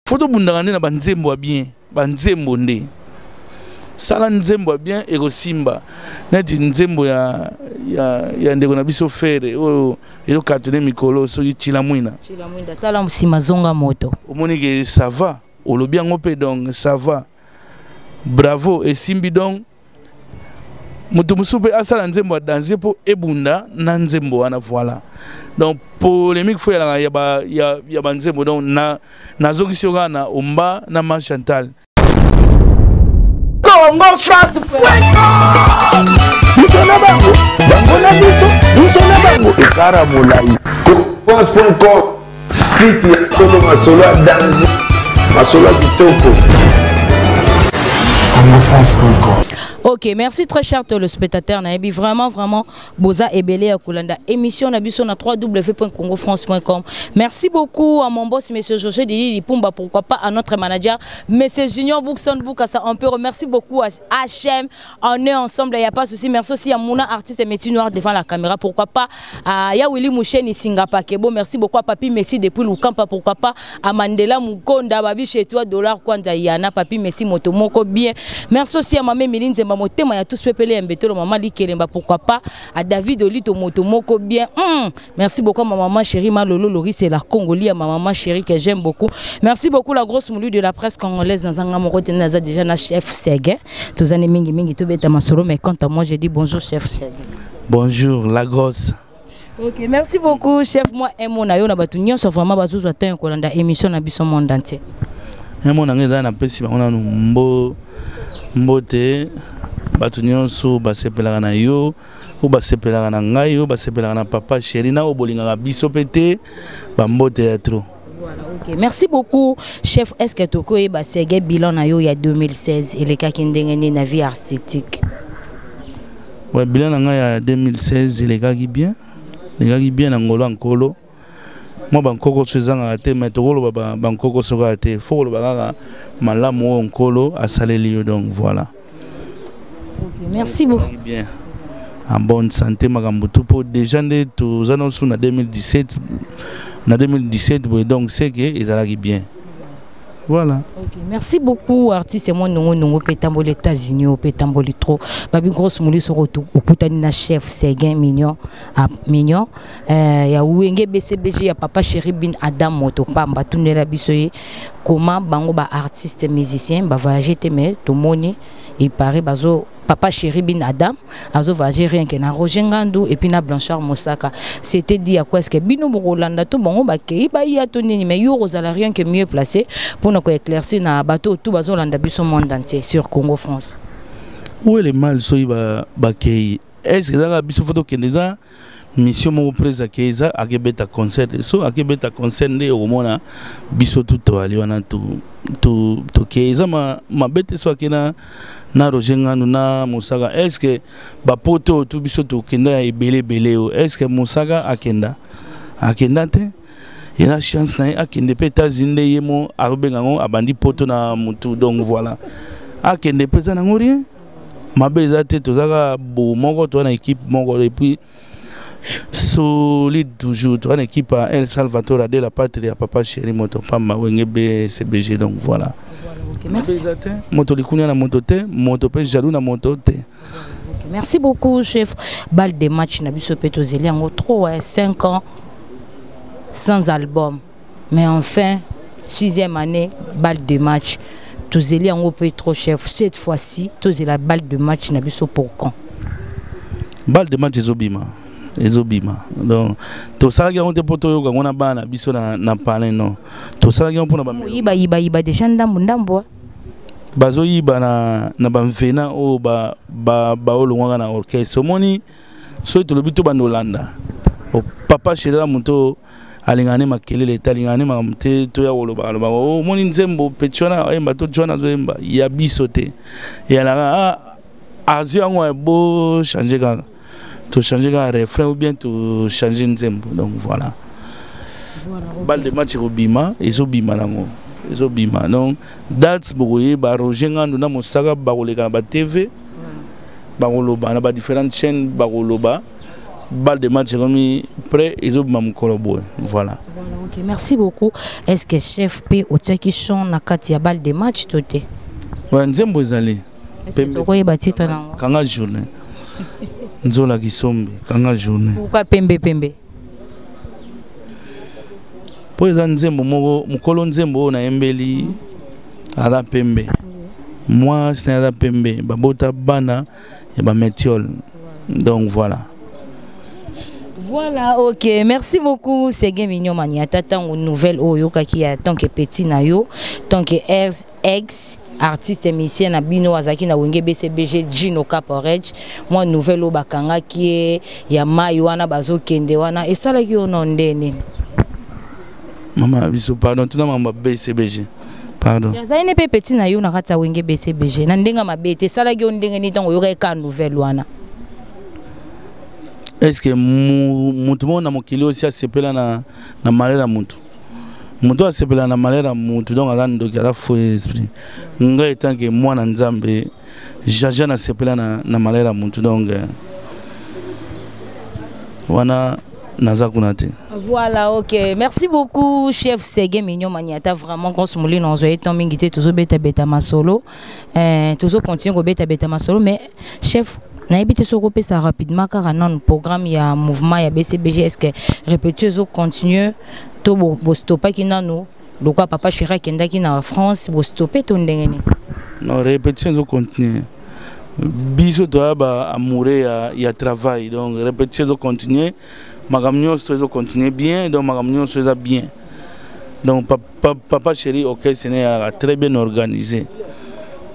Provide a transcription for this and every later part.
Faut tobundaka nde na banzembo ya bien, banzembo nde. Sala nzembo ya bien ekosimba. Neti nzembo ya, ya, ya ndeko na biso Ferre oyo ezokartone mikolo soki Chilamwina. Chilamwina tala nsima zonga moto. Omoni ke ça va, olobi yango mpe donc ça va. Bravo esimbi donc moto mosusu mpe asala nzembo ya danse mpo ebunda na nzembo wana voilà donc polémique fo ezalaka ya, ba, ya, ya banzembo donc na, nazongisi yo kaka na omba na ma chantal Congo France biso na bango bango na biso biso na bango ekara molai france.com site ya solo masolo ya danger masolo ya kitoko congofrance.com Ok, merci très cher téléspectateur. Nayebi vraiment vraiment boza ebele ya kolanda émission na biso na www.congofrance.com. Merci beaucoup à mon boss monsieur Josué Didi Lipumba, pourquoi pas à notre manager monsieur Junior Bookson Boukassa Ampero. Merci beaucoup à HM. On est ensemble, il n'y a pas de souci. Merci aussi à Mouna artiste et métier noir devant la caméra, pourquoi pas à Yawili Moucheni Singapakebo. Merci beaucoup à Papi Messi depuis Lukampa, pourquoi pas à Mandela Mukonda Babi chez toi dollar Kwanza Yana Papi Messi Moto Moko bien. Merci aussi à Mamé Miline Nzemba Motema ya tous pepele Mbetolo Maman Likelemba, pourquoi pas à David Olito Moto Moko bien. Merci beaucoup à ma maman chérie Malolo Loris c'est la Congolais à ma maman chérie que j'aime beaucoup. Merci beaucoup la grosse moulue de la presse congolaise dans un moko naza déjà na chef Seguin. Tous années mingi mingi tout beta masolo mais quant à moi je dis bonjour chef Seguin. Bonjour la grosse. Ok, merci beaucoup chef. Moi un mot na yo na batu nyonso vraiment bazozwa temps kolanda émission na biso monde entier. Un mot na ngai eza na pesi bango nanu mbo mbote bato nyonso basepelaka na yo oyo basepelaka na ngai oyo basepelaka na papa chéri na oyo bolingaka biso mpe te bambote ya trop. Voilà, ok. Merci beaucoup, chef. Est-ce que tokoyeba sege bilan na yo ya 2016 elekaki ndenge nini na vie artistique? Ouais, bilan na ngai ya 2016 elekaki bien, elekaki bien na ngolo ya nkolo. Mwa bankokoso ezangaka te, mais tokoloba bankokoso kaka te, faut koloba kaka malamu oyo nkolo asaleli yo, donc voilà. Ok, merci beaucoup. Bien. En bonne santé makambo tout po déjà nde toza na na 2017 na 2017 boye donc c'est que ezalaki bien. Voilà. Ok, merci beaucoup artiste moi nongo nongo pe tamboli États-Unis pe tamboli trop. Babi grosse mouli soko okutani na chef Seguin Mignon à Mignon ya Wenge BCBG ya papa chéri bin Adam Moto Pamba tunela biso ye comment bango ba artiste musicien ba voyager te mais tomoni il paraît bazo papa chéri bin Adam azo voyager rien que na Roger Ngandu et puis na Blanchard Mosaka. C'était dit à quoi est-ce que bino bokolanda to bango bakei ba ya to nini mais yo ozala rien que mieux placé pour nous éclaircir na bateau tout bazo landa biso monde entier sur Congo France. Où est le mal soki ba bakei? Est-ce que ezaka biso photo kende za mission moko presa ke eza akebeta concert so akebeta concert nde okomona biso tout toali wana to to toke eza mabe te so ake na na Roger Ngandu na Mosaka. Est-ce que ba poto tout biso tokenda ya ebele ebele yo? Est-ce que Mosaka akenda? Akenda te? Il a chance na ye akende pe États-Unis nde ye mo azobenga yango abandi poto na mutu donc voilà. Akende pe eza nango rien. Mabe eza te, tozaka bo moko toza na équipe moko et puis solide toujours toza na équipe ya El Salvatore de la patrie ya papa chéri moto pamba wenge BCBG donc voilà. Ok, merci. Mabe eza te, moto likunya na moto te, moto pe jaloux na moto te. Ok, merci beaucoup chef. Balle de match na biso pe tozeli yango trop ouais, 5 ans sans album. Mais enfin, 6e année, balle de match. Tozeli yango pe trop chef. Cette fois-ci, tozela balle de match na biso pour quand? Balle de match ezobima. Ezobima. Donc, tosalaki yango te po toyoka yango na bana biso na palin non. Tosalaki yango mpona ba Yiba, yiba, yiba déjà ndambu, ndambu, hein. Bazoyiba na ba mvena oyo ba olongwaka na orchestre. Omoni soki tolobi to bando landa. O papa chéri moto alingana ne makelele te, alingana ne makambo te, toya koloba, aloba, oh, omoni nzembo petit wana ayemba to John azoyemba ya biso te. Eyalaka, ah, azwi yango ya bo changer kaka. To changer kaka refrain ou bien to changer nzembo. Donc voilà. Balle de match ekobima, ezobima nango. Ezobima. Donc date bokoyeba Roger Ngandu na Mosaka bakoleka na ba TV, bakoloba na ba différentes chaînes bakoloba. Balle de match ekomi prêt, ezobima mokolo boye, voilà. Voilà, ok, merci beaucoup. Est ce que chef mpe otiaki son na kati ya balle de match to te? Ouais, nzembo ezali. Tokoyeba titre nango? Kanga journée, nzola kisombe, kanga journée. Pourquoi pembe pembe? Mpo eza nzembo moko, mokolo nzembo oyo nayembeli aza pembe, mwasi na ye aza pembe, babota bana ya bamétiole, donc voilà. Voilà, ok. Merci beaucoup, Seguin Mignon Maniata. Tant nouvelle oyo kaki ya tant que petit na yo, tant que ex, ex artiste musicien na bino azaki na Wenge BCBG, Gino Caporej. Moi nouvelle oyo bakangaki ye ya mai wana bazokende wana esalaki yo no ndeni? Mama biso, pardon, tuna mama BCBG, pardon. Azali ne mpe petit na yo na kati ya Wenge BCBG na ndenge mabe te. Esalaki yo ndenge nini ntango oyokaki ka nouvelle wana? Est ce que mutu moko na mokili osi asepela na malheur ya mutu? Moto asepela na malheur ya mutu, donc aza ndoki, aza faux esprit. Ngai en tant que mwana Nzambe, jaja nasepela na malheur ya mutu, donc wana naza kuna te. Voilà, ok. Merci beaucoup, chef Seguin Mignon Maniata. Vraiment, quand ce moulin, on a mingi te, toujours beta beta masolo. Toujours continuer beta beta masolo. Mais, chef, nayebi te soki opesa rapidement kaka nanu programme ya mouvement ya BCBG. Est ce que répétition ezocontinue to bostopaki nanu lokwa papa chéri akendaki na France, bostope to ndenge nini? Non, répétition ezocontinue. Biso toya baamoureux ya travail, donc répétition ezocontinue, makambo nyonso ezocontinue bien, donc makambo nyonso eza bien. Donc papa chéri, orchestre ne ezalaka très bien organisé,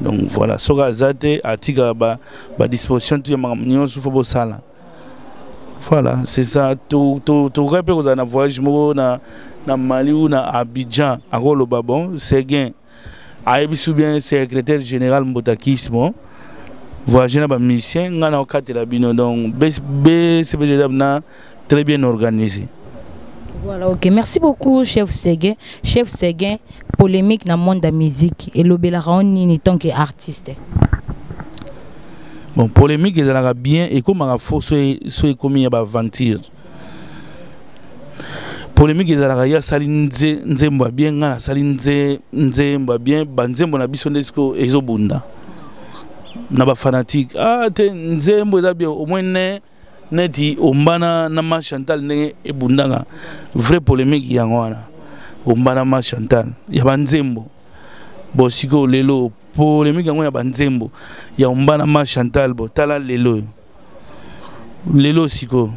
donc voilà. Soki aza te, atikaka badisposition tu ya makambo nyonso fo bosala. Voilà, c'est ça. Tokoki mpe kozala na voyage moko na Mali ou na Abidjan, akoloba: bon, Seguin ayebisi bien secrétaire général Mbotakis, bon, voyage na bamusicien, ngai na okatela bino. Donc BCBG na très bien organisé. Voilà, ok. Merci beaucoup, chef Seguin. Chef Seguin, polémique dans le monde de la musique. Et l'obélara nini tant que artiste? Bon, polémique ezalaka bien, ekomaka faux so ekomi ya baaventure. Polémique ezalaka ye asali nzembo ya bien, ngai nasali nzembo ya bien, banzembo na biso nde sikoyo ezobunda na bafanatike. Ah te, nzembo eza bien, au moins ne neti ombana na ma Chantal ndenge ebundaka. Vrai polémique yango wana, ombana ma Chantal ya banzembo. Bon, sikoyo lelo polémique yango ya banzembo ya ombana ma Chantal, bo tala lelo oyo, lelo sikoyo.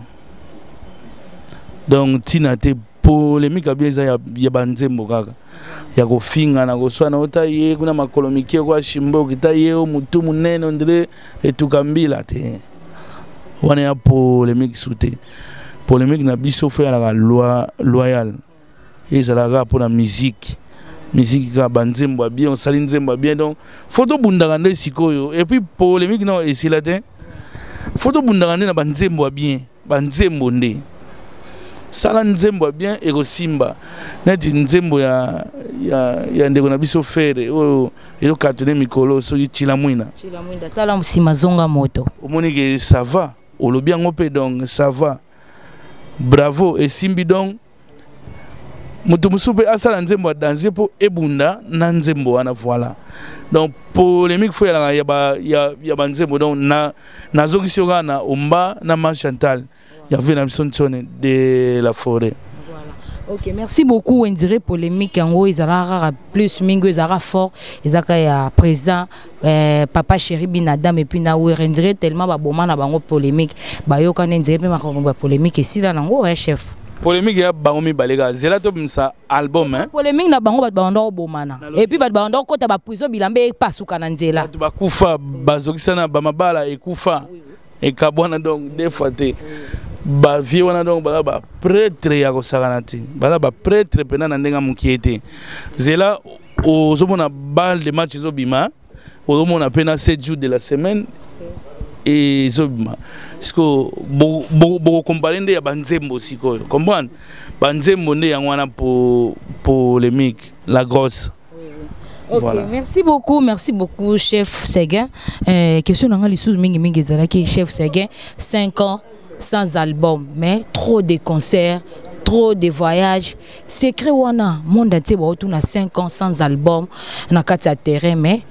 Donc ntina te, polémique abi eza ya banzembo kaka ya kofinga na koswana, ota ye kuna makolo mike kwa shimboki, ta ye o mutu monene ondire etuka mbila te. Wana ya polémique su te. Polémique na biso fo ezalaka loyal, ezalaka mpona musique, musique kaka, banzembo ya bien, osali nzembo ya bien, donc fo tobundaka nde sikoyo. Et puis polémique nao esila te, fo tobundaka nde na banzembo ya bien, banzembo nde sala nzembo ya bien, ekosimba. Neti nzembo ya ndeko na biso Ferre oyo ezocartonner mikolo, soki Tila Mwina. Tila Mwinda, tala nsima zonga moto. Omoni ke ça va, olobi yango mpe, donc ça va, bravo, esimbi. Donc moto mosusu mpe asala nzembo ya danger mpo ebunda na nzembo wana. Voilà, donc polémique fo ezalaka ya banzembo. Donc nazongisi yo kaka na omba na ma Chantal ya vie na biso Ntione de la forêt. Ok, merci beaucoup. On dirait polémique yango ezalaka kaka plus mingi, ezalaka fort, ezalaka ya président papa chéri bin Adam et puis na Were. On dirait tellement baboma na bango polémique, bayokani, on dirait mpe makambo ya polémique esila nango ya chef. Polémique ya bango mibale kaka, zela tobimisa album, hein. Polémique na bango, bato babanda kobomana et puis bato babanda kokɔta baprison, bilamba epasuka na nzela. Bato bakufa, bazokisana, bamabala ekufa, ekabwana, donc deux fois te bavie wana. Donc baza baprêtre ya kosakana te, baza baprêtre mpena na ndenge ya mokie te. Zela, ozomona balle de match ezobima, ozomona mpe na 7 jours de la semaine ezobima. Sikoyo bokocomparer nde ya banzembo sikoyo, comprendre banzembo nde yango wana polémique la grosse. Ok, Voilà. Merci beaucoup, merci beaucoup, chef Seguin. Question nanga lisusu mingi mingi ezalaki, chef Seguin, 5 ans. sans album, mais trop de concerts, trop de voyages. Secret wana, monde entier baotuna 5 ans sans album na kati ya terrain, mais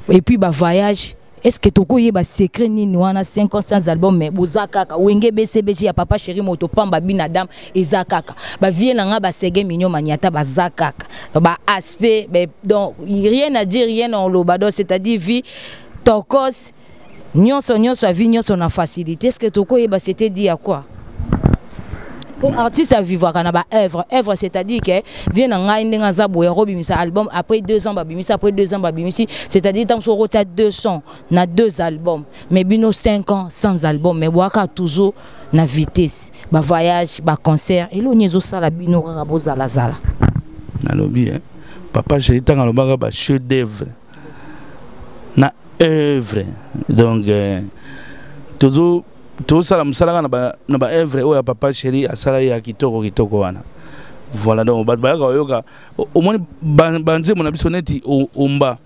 et puis ba voyage. Est-ce que tokoyeba secret nini wana, 5 ans sans album, mais boza kaka Wenge BCBG ya Papa Chéri, moto pamba binadam eza kaka bavie na nga, basege mignon maniata baza kaka ba aspect ba, donc rien à dire, rien à oloba. Donc c'est-à-dire vie tokos nyonso nyonso, vie nyonso na facilité. Est-ce que tokoyeba c'était dit à quoi? Po artiste avivwaka na baœuvre, œuvre, c'est-à-dire que vie na ngai ndenge aza boye, akobimisa album après 2 ans, babimisi après 2 ans, babimisi, c'est-à-dire ntango soki okotia deux sons na deux albums, mais bino 5 ans sans album, mais bwaka toujours na vitesse, bavoyage, baconcert, eloni ezosala bino kaka bozalazala? Nalobi, eh? Papa Chéri, ntango alobaka ba chef d'œuvre na œuvre, donc tozo tozosala mosala kaka na baœuvre oyo ya Papa Chéri asala ye ya kitoko kitoko wana. Voilà, donc bato bayaka koyoka. Omoni banzembo na biso neti Omba,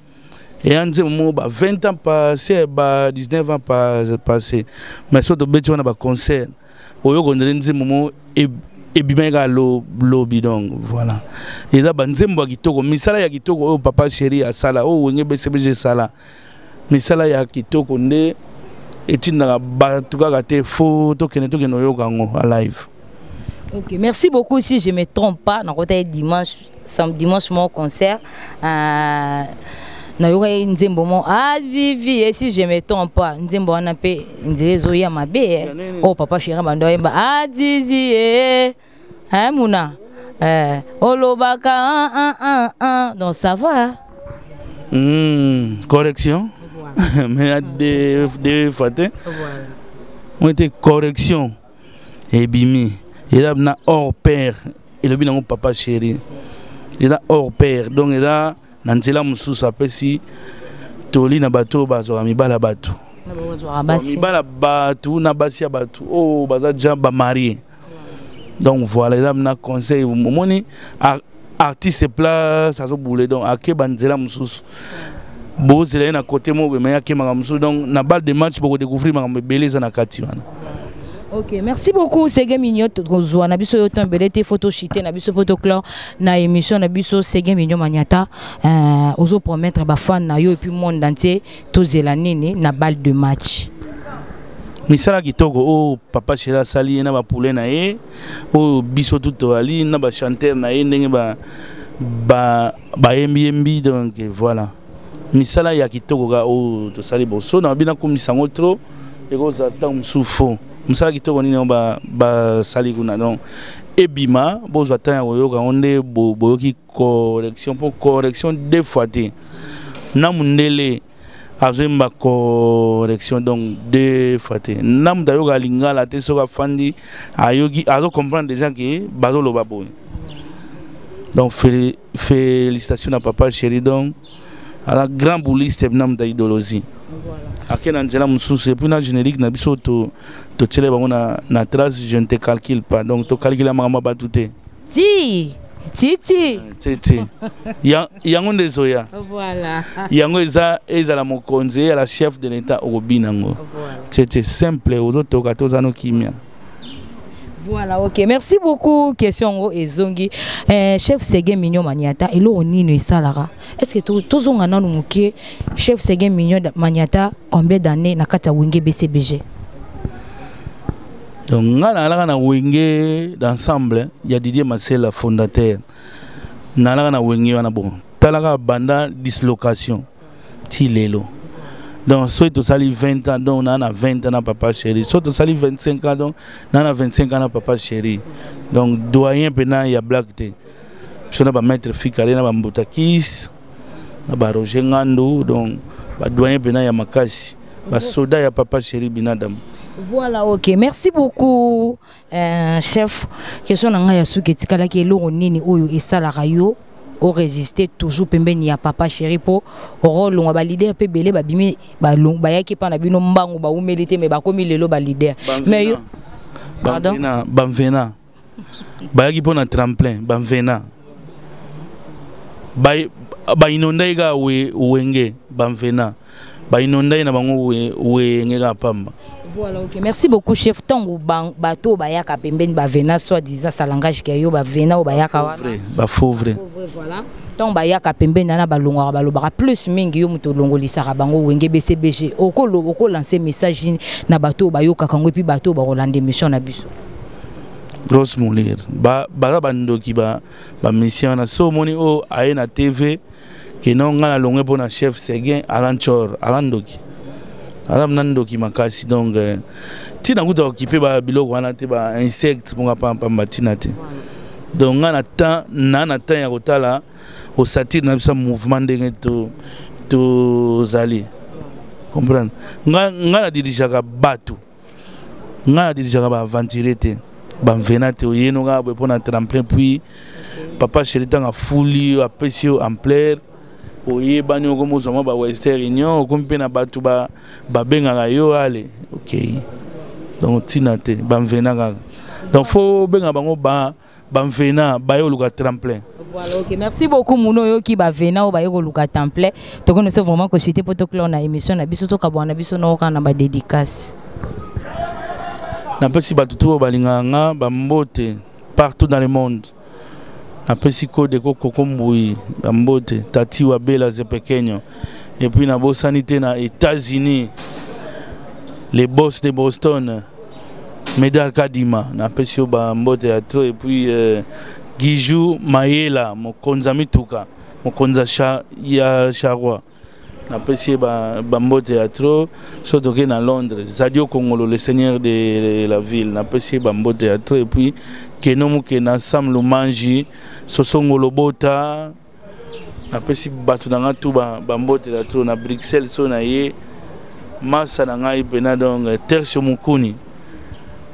eya nzembo moko ba 20 ans passé, ba 19 ans passé, mais so tobeti wana baconcert, oyoka ondele nzembo moko ebimaki kaka lobi. Donc voilà, eza banzembo ya kitoko, misala ya kitoko oyo Papa Chéri asala, oyo Wenge BCBG esala, misala ya kitoko nde etindaka bato kaka te. Fo tokende, tokende oyoka yango a live. Ok, merci beaucoup. Si je me trompe pas, nakota dimanche, samedi, dimanche mon concert, nayokaki nzembo mo avivi. Et si je me trompe pas, nzembo wana mpe nzela ezoya mabe oyo Papa Chéri bando ayemba azizi e muna olobaka ah, ah, ah. Donc ça va. Correction, mais deux fois te mo ete correction ebimi, eza na hors pair. Elobi nango Papa Chéri, eza hors pair, donc eza na nzela mosusu. Apesi toli na bato oyo bazwaka mibala bato, mibala bato na basi ya bato oyo baza déjà bamariés. Donc voilà, eza na conseil. Omoni artiste place azobule, donc akeba nzela mosusu. Bozela ye na côté moko boye, akemaka mosusu. Donc na balle de match bokodécouvrir makambo ebele eza na kati wana. Ok, merci beaucoup Sege Mignon. Kozwa na biso yo ebele te, photo chité na biso, photo clore na émission na biso. Sege Mignon Maniata, ozo promettre ba fan na yo et puis monde entier, tozela nini na balle de match? Misala kitoko oyo Papa Chéri asali ye na bapule na ye, oyo biso tu toali na bachanteur na ye, ndenge bayembiyembi. Donc voilà, misala ya kitoko kaka oyo tosali boso na bina kumisa yango trop, ekozala ntango mosusu fo mosala kitoko nini yango basali kuna. Donc ebima, bozwa ntango ya koyoka yango nde boyoki correction, mpo correction deux fois te na mondele azoyemba correction, donc deux fois te na moto ayoka lingala te. Soki afandi ayoki, azocomprendre déjà ke bazoloba boye. Donc félicitation na Papa Chéri. Donc aza grand bouliste na moto ya idéologie, ake na nzela mosusu. Et puis na générique na biso totiele bango na trace "Je ne te calcule pas". Donc tocalcule makambo ya bato te. Ti titi. Te te, yango nde ezoya. Voilà. Yango eza ezala mokonzi, eyala chef de l'État, okobina yango te te, simple, ozotoka te, oza no kimia. Voilà, ok. Merci beaucoup. Question ngo ezongi. Chef Seguin Mignon Maniata, eloko nini esalaka? Est-ce que tozonga nanu moke, chef Seguin Mignon Maniata, combien d'années na kati ya Wenge BCBG? Donc nga nalaka na Wenge d'ensemble ya Didier Masela, fondateur. Nalaka na Wenge wana, bon, talaka banda dislocation ti lelo. Donc soki tosali 20 ans, donc naa na 20 ans na Papa Chéri. Soki tosali 25 ans, donc naa na 25 ans na Papa Chéri. Donc doyen mpena ya blague te. Biso na bamaître Fikale, na bambuta Kis, na baroger Ngandu, donc badoyen mpena ya makasi, basoda ya Papa Chéri Binadam. Voilà, ok. Merci beaucoup, chef. Question na ngai ya suki etikalaki: eloko nini oyo esalaka yo orésister toujours pembeni ya Papa Chéri, mpo orolongwa baleader mpe ebele babimi, bayaki mpa na bino mbangu, baumeli te, mais bakomi lelo baleader, mais yo? Pardon, bamvena bayaki mpo na tremplin, bamvena bainondaki kaka Wenge, bamvena bainondaki na bango Wenge kaka pamba. Voilà, ok, merci beaucoup chef. Ntango bato oyo bayaka pembeni, bavena soit disant sa langage ke yo, bavena oyo bayaka wana. Vrai, bafaux vrai. Faux vrai, voilà. Ntango bayaka pembeni wana, balongwaka, balobaka plus mingi, yo moto olongolisaka bango Wenge BCBG. Okolance message nini na bato oyo bayokaka yango, et puis bato oyo bakolanda émission na biso? Grosse moulire, baza bandoki, bamusicien wana. So omoni oyo aye na TV keno ngai nalongwe mpo na chef Seguin, aza ncor, aza ndoki, aza na ndoki makasi. Donc ntina kuta okipe babiloko wana te, bainsecte mponga pampamba, ntina te. Donc ngai na temps na temps ya kotala osatire na biso mouvement ndenge tozali comprendre. Ngai nadirigeaka bato, ngai nadirigeaka baaventurier te, bamvena te. Oyeno kaka boye mpo na tremplin, puis papa chéri ntango afuli yo, apesi yo ampleur, oyebani, okomi ozwa mwa bawestern Union, okomi mpe na bato babengaka yo, ale ok. Donc ntina te, bamvena kaka. Donc faut obenga bango bamvena baye oluka tremplin. Voilà, ok. Merci beaucoup, Mouno Yoki Bavena, oyo baye koluka tremplin. Donc, nous vraiment que c'était pour toclore na émission na biso, tokabwana na biso na na ba dédicace. Napesi bato tu oyo balingaka nga bambote partout dans le monde. Napesi Kodeko Koko Mbui bambote, Tati Wabela Zepekenyo, et puis nabosani te na États-Unis, les boss de Boston, Medar Kadima, napesi yo bambote ya trop. Et puis Giju Mayela, mokonzi ya mituka, mokonzi ya charroi, napesi ye bambote ya trop. So toke na Londres, Zadio Kongolo, le seigneur de la ville, napesi ye bambote ya trop. Et puis Keno Mokena, Sam Lumanji, Sosongo Lobota, napesi bato na nga tu bambote ya trop. Na Bruxelles, so na ye masa na ngai mpena, donc Tertio Mokuni,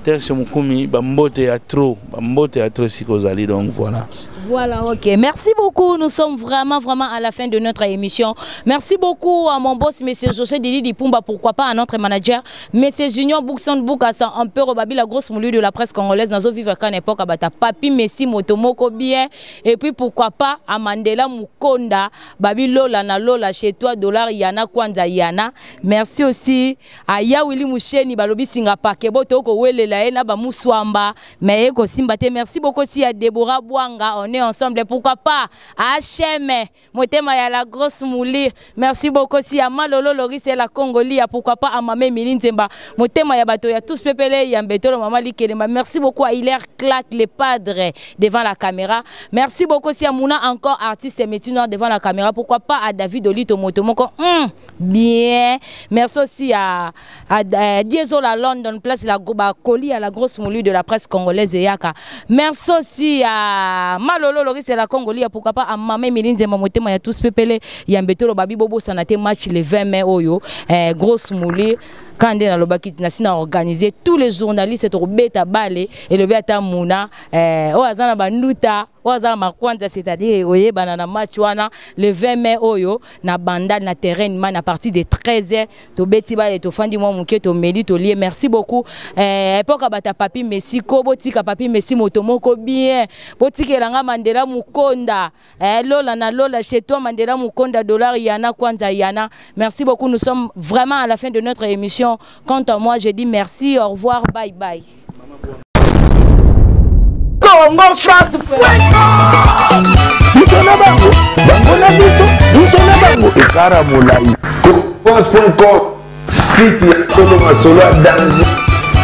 Tertio Mokumi, bambote ya trop, bambote ya trop esika ozali. Donc voilà. Voilà, ok. Merci beaucoup. Nous sommes vraiment, vraiment à la fin de notre émission. Merci beaucoup à mon boss, Monsieur José Didi Dipumba. Pourquoi pas à notre manager, Monsieur Junior Boukson Boukassa, Empereur Babi, la grosse moulure de la presse congolaise. Nous vivre qu'à l'époque, à Papi Messi, Motomoko bien. Et puis pourquoi pas à Mandela Mukonda, Babi Lola na Lola, chez toi, dollar Yana Kwanza Yana. Merci aussi à Yawili Moucheni, Balobi Singapa, Keboto, Welela, na Bamuswamba, mais Eko Simbate. Merci beaucoup aussi à Deborah Bwanga, on est ensemble. Pourquoi pas à HM, Motema ya la grosse moulire. Merci beaucoup aussi à Malolo Loris et la Congolia. Pourquoi pas à Mamé Milinzemba, Motema ya bato ya tous pepele, Yambetolo Mama Likelema. Merci beaucoup à Hilaire Claque, les padres devant la caméra. Merci beaucoup aussi à Mouna, encore artiste et métier noir devant la caméra. Pourquoi pas à David Olito Motomoko. Bien. Merci aussi à Diesel à London, place la colis à la grosse moulure de la presse congolaise et Yaka. Merci aussi à Malolo Loris et la Congolia. Pourquoi pas à Mamé Milinzemba, Motema ya tous pepele, Yambetolo Babi Bobo Sanate match le 20 mai oyo. Grosse moulure. Quand na lobaki na sina organiser tous les journalistes tobeta bale elobi ata muna oyo aza na banduta, oyo aza na makwanza, c'est-à-dire oyebana na match wana le 20 mai oyo na Bandal, na terrain man, à partir de 13h tobeti bale, tofandi mwa moke, tomeli, tolie. Merci beaucoup. Époque bata Papi Messi ko botika Papi Messi moto moko bien, botikelanga Mandela Mukonda, Lola na Lola chez toi, Mandela Mukonda, dollar Yana Kwanza Yana. Merci beaucoup, nous sommes vraiment à la fin de notre émission. Quant à moi, je dis merci, au revoir, bye bye. Congo France. Biso na bango, bango na biso, biso na bango, ekara molai. France.com, site ya solo, masolo ya danger,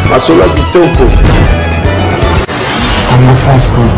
masolo ya kitoko. Congofrance.com.